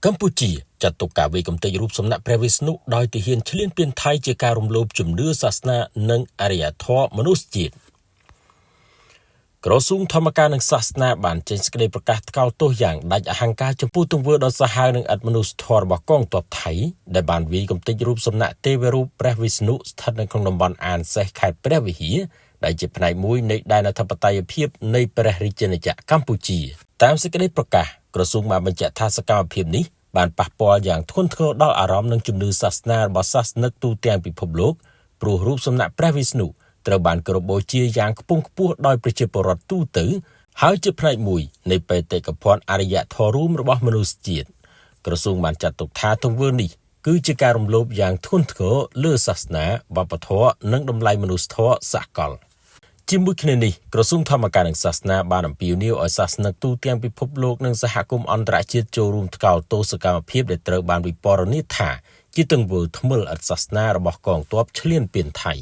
កម្ពុជាចាត់ទុកការវាយកម្ទេចរូបសំណាកព្រះវិស្ណុដោយទាហានឈ្លានពានថៃជាការរំលោភជំនឿសាសនានិងអរិយធម៌មនុស្សជាតិ។ក្រសួងធម្មការនិងសាសនាបានចេញសេចក្តីប្រកាសថ្កោលទោសយ៉ាងដាច់អហង្ការចំពោះទង្វើដ៏សាហាវនិងឥតមនុស្សធម៌របស់កងទ័ពថៃដែលបានវាយកម្ទេចរូបសំណាកទេវរូបព្រះវិស្ណុស្ថិតនៅក្នុងតំបន់អានសេះខេត្តព្រះវិហារដែលជាផ្នែកមួយនៃដែនអធិបតេយ្យភាពនៃព្រះរាជាណាចក្រកម្ពុជាតាមសេចក្តីប្រកាសក្រសួងបានបញ្ជាក់ថាសកម្មភាពនេះបានប៉ះពាល់យ៉ាងធ្ងន់ធ្ងរដល់អារម្មណ៍និងជំនឿសាសនារបស់សាសនិកទូទាំងពិភពលោកព្រោះរូបសំណាកព្រះវិស្ណុត្រូវបានគោរពបូជាយ៉ាងខ្ពង់ខ្ពស់ដោយប្រជាពលរដ្ឋទូទៅហើយជាផ្នែកមួយនៃបេតិកភណ្ឌអរិយធម៌រួមរបស់មនុស្សជាតិក្រសួងបានចាត់ទុកថាទង្វើនេះគឺជាការរំលោភយ៉ាងធ្ងន់ធ្ងរលើសាសនាវប្បធម៌និងតម្លៃមនុស្សធម៌សកលជាមួយគ្នានេះក្រសួងធម្មការនិងសាសនាបានអំពាវនាវឲ្យសាសនិកទូទាំងពិភពលោកនិងសហគមន៍អន្តរជាតិចូលរួមថ្កោលទោសសកម្មភាពដែលត្រូវបានវិពរណីថាជាទង្វើថ្មិលឥតសាសនារបស់កងទ័ពឈ្លានពានថៃ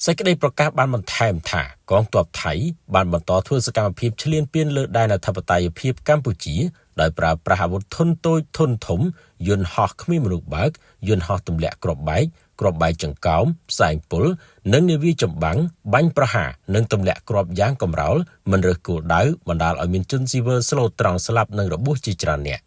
សេចក្តីប្រកាសបានបន្ថែមថាកងទ័ពថៃបានបន្តធ្វើសកម្មភាពឈ្លានពានលើដែនអធិបតេយ្យភាពកម្ពុជាដោយប្រើប្រាស់អាវុធធុនតូចធុនធំយន្តហោះគ្មានមនុស្សបើកយន្តហោះទម្លាក់គ្រាប់បែកគ្រាប់បែកចង្កោមផ្សែងពុលនិងនាវាចម្បាំងបាញ់ប្រហារនិងទម្លាក់គ្រាប់យ៉ាងកម្រោលមិនរើសគោលដៅបណ្ដាលឲ្យមានជនស៊ីវិលស្លូតត្រង់ស្លាប់និងរបួសជាច្រើនអ្នក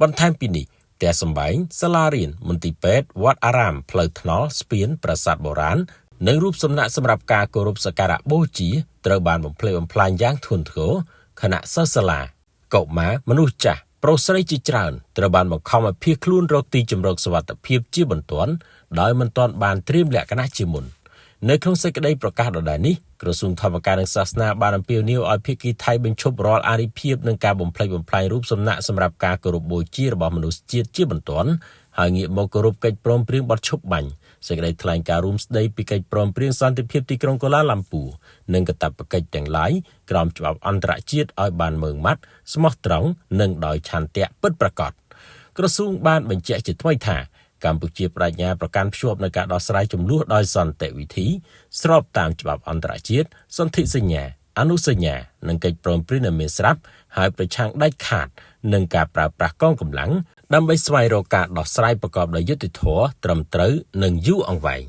បន្ថែមពីនេះផ្ទះសម្បែងសាលារៀនមន្ទីរពេទ្យវត្តអារាមផ្លូវថ្នល់ស្ពានប្រាសាទបុរាណនិងរូបសំណាកសម្រាប់ការគោរពសក្ការៈបូជាត្រូវបានបំផ្លិចបំផ្លាញយ៉ាងធ្ងន់ធ្ងរខណៈសិស្សសាលាកុមារមនុស្សចាស់ប្រុសស្រីជាច្រើនត្រូវបានបង្ខំឲ្យភៀសខ្លួនរកទីជម្រកសុវត្ថិភាពជាបន្ទាន់ដោយមិនទាន់បានត្រៀមលក្ខណៈជាមុននៅក្នុងសេចក្តីប្រកាសដដែលនេះក្រសួងធម្មការនិងសាសនាបានអំពាវនាវឲ្យភាគីថៃបញ្ឈប់រាល់អារិភាពនិងការបំផ្លិចបំផ្លាញរូបសំណាកសម្រាប់ការគោរពបូជារបស់មនុស្សជាតិជាបន្ទាន់ហើយងាកមកគោរពកិច្ចព្រមព្រៀងបទឈប់បាញ់សេចក្តីថ្លែងការណ៍រួមស្តីពីកិច្ចព្រមព្រៀងសន្តិភាពទីក្រុងកូឡាឡាំពូនិងកាតព្វកិច្ចទាំងឡាយក្រោមច្បាប់អន្តរជាតិឲ្យបានម៉ឺងម៉ាត់ស្មោះត្រង់និងដោយឆន្ទៈពិតប្រាកដក្រសួងបានបញ្ជាក់ជាថ្មីថាកម្ពុជាប្តេជ្ញាប្រកាន់ភ្ជាប់នូវការដោះស្រាយជម្លោះដោយសន្តិវិធីស្របតាមច្បាប់អន្តរជាតិសន្ធិសញ្ញាអនុសញ្ញានិងកិច្ចព្រមព្រៀងដែលមានស្រាប់ហើយប្រឆាំងដាច់ខាតនឹងការប្រើប្រាស់កងកម្លាំងដើម្បីស្វែងរកការដោះស្រាយប្រកបដោយយុត្តិធម៌ត្រឹមត្រូវនិងយូរអង្វែង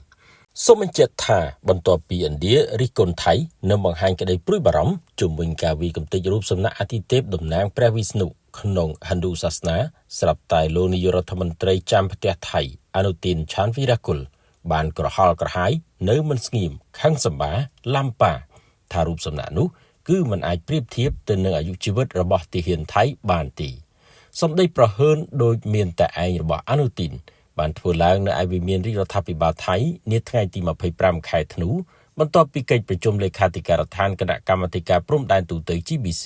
សូមបញ្ជាក់ថាបន្ទាប់ពីឥណ្ឌារិះគន់ថៃនិងបង្ហាញក្តីព្រួយបារម្ភជុំវិញការវាយកម្ទេចរូបសំណាកអាទិទេពតំណាងព្រះវិស្ណុក្នុងហិណ្ឌូសាសនាស្រាប់តែលោកនាយករដ្ឋមន្ត្រីចាំផ្ទះថៃអនុទីនឆានវីរ៉ាគុលបានក្រហល់ក្រហាយនៅមិនស្ងៀមខឹងសម្បាឡាំប៉ាថារូបសំណាកនោះគឺមិនអាចប្រៀបធៀបទៅនឹងអាយុជីវិតរបស់ទាហានថៃបានទេសម្ដីប្រហើនដូចមានតែឯងរបស់អនុទីនបានធ្វើឡើងនៅឯវិមានរាជរដ្ឋាភិបាលថៃនាថ្ងៃទី25ខែធ្នូបន្ទាប់ពីកិច្ចប្រជុំលេខាធិការដ្ឋានគណៈកម្មាធិការព្រំដែនទូទៅ GBC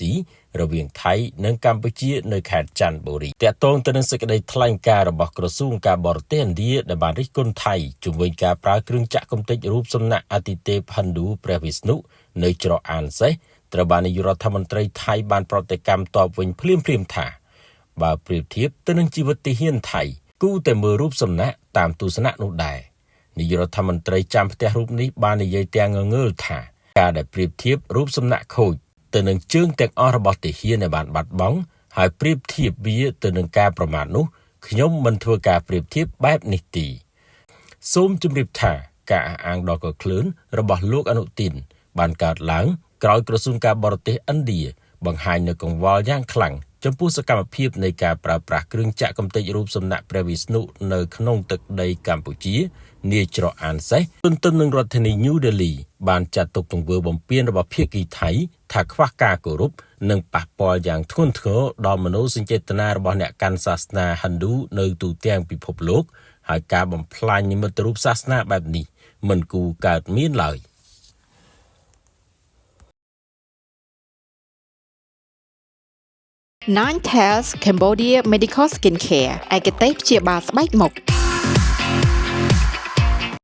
រវាងថៃនិងកម្ពុជានៅខេត្តច័ន្ទបុរីតាក់ទងទៅនឹងសេចក្តីថ្លែងការណ៍របស់ក្រសួងការបរទេសឥណ្ឌាដែលបានរិះគន់ថៃជំវិញការប្រើគ្រឿងចាក់កំទេចរូបសំណាកអាទិទេពហិណ្ឌូព្រះវិស្ណុនៅច្រកអានសេះត្រូវបាននាយករដ្ឋមន្ត្រីថៃបានប្រតិកម្មតបវិញភ្លាមៗថាបើប្រៀបធៀបទៅនឹងជីវិតទាហានថៃគូតែមើលរូបសំណាកតាមទស្សនៈនោះដែរនាយករដ្ឋមន្ត្រីចាំផ្ទះរូបនេះបាននិយាយទាំងងងើលថាការដែលប្រៀបធៀបរូបសំណាកខូចទៅនឹងជើងទាំងអស់របស់ទាហានដែលបានបាត់បង់ហើយប្រៀបធៀបវាទៅនឹងការប្រមាថនោះខ្ញុំមិនធ្វើការប្រៀបធៀបបែបនេះទេសូមជម្រាបថាការអះអាងដ៏កក្លឿនរបស់លោកអនុទីនបានកើតឡើងក្រោយក្រសួងការបរទេសឥណ្ឌាបង្ហាញនូវកង្វល់យ៉ាងខ្លាំងចំពោះសកម្មភាពនៃការប្រើប្រាស់គ្រឿងចាក់កំទេចរូបសំណាកព្រះវិស្ណុនៅក្នុងទឹកដីកម្ពុជានាច្រកអានសេះទន្ទឹមនឹងរដ្ឋធានី New Delhi បានចាត់ទុកទង្វើបំពានរបស់ភាគីថៃថាខ្វះការគោរពនិងប៉ះពាល់យ៉ាងធ្ងន់ធ្ងរដល់មនោសញ្ចេតនារបស់អ្នកកាន់សាសនាហិណ្ឌូនៅទូទាំងពិភពលោកហើយការបំផ្លាញនិមិត្តរូបសាសនាបែបនេះមិនគួរកើតមានឡើយ Nine Tales Cambodia Medical Skincare ឯកទេសព្យាបាលស្បែកមុខ។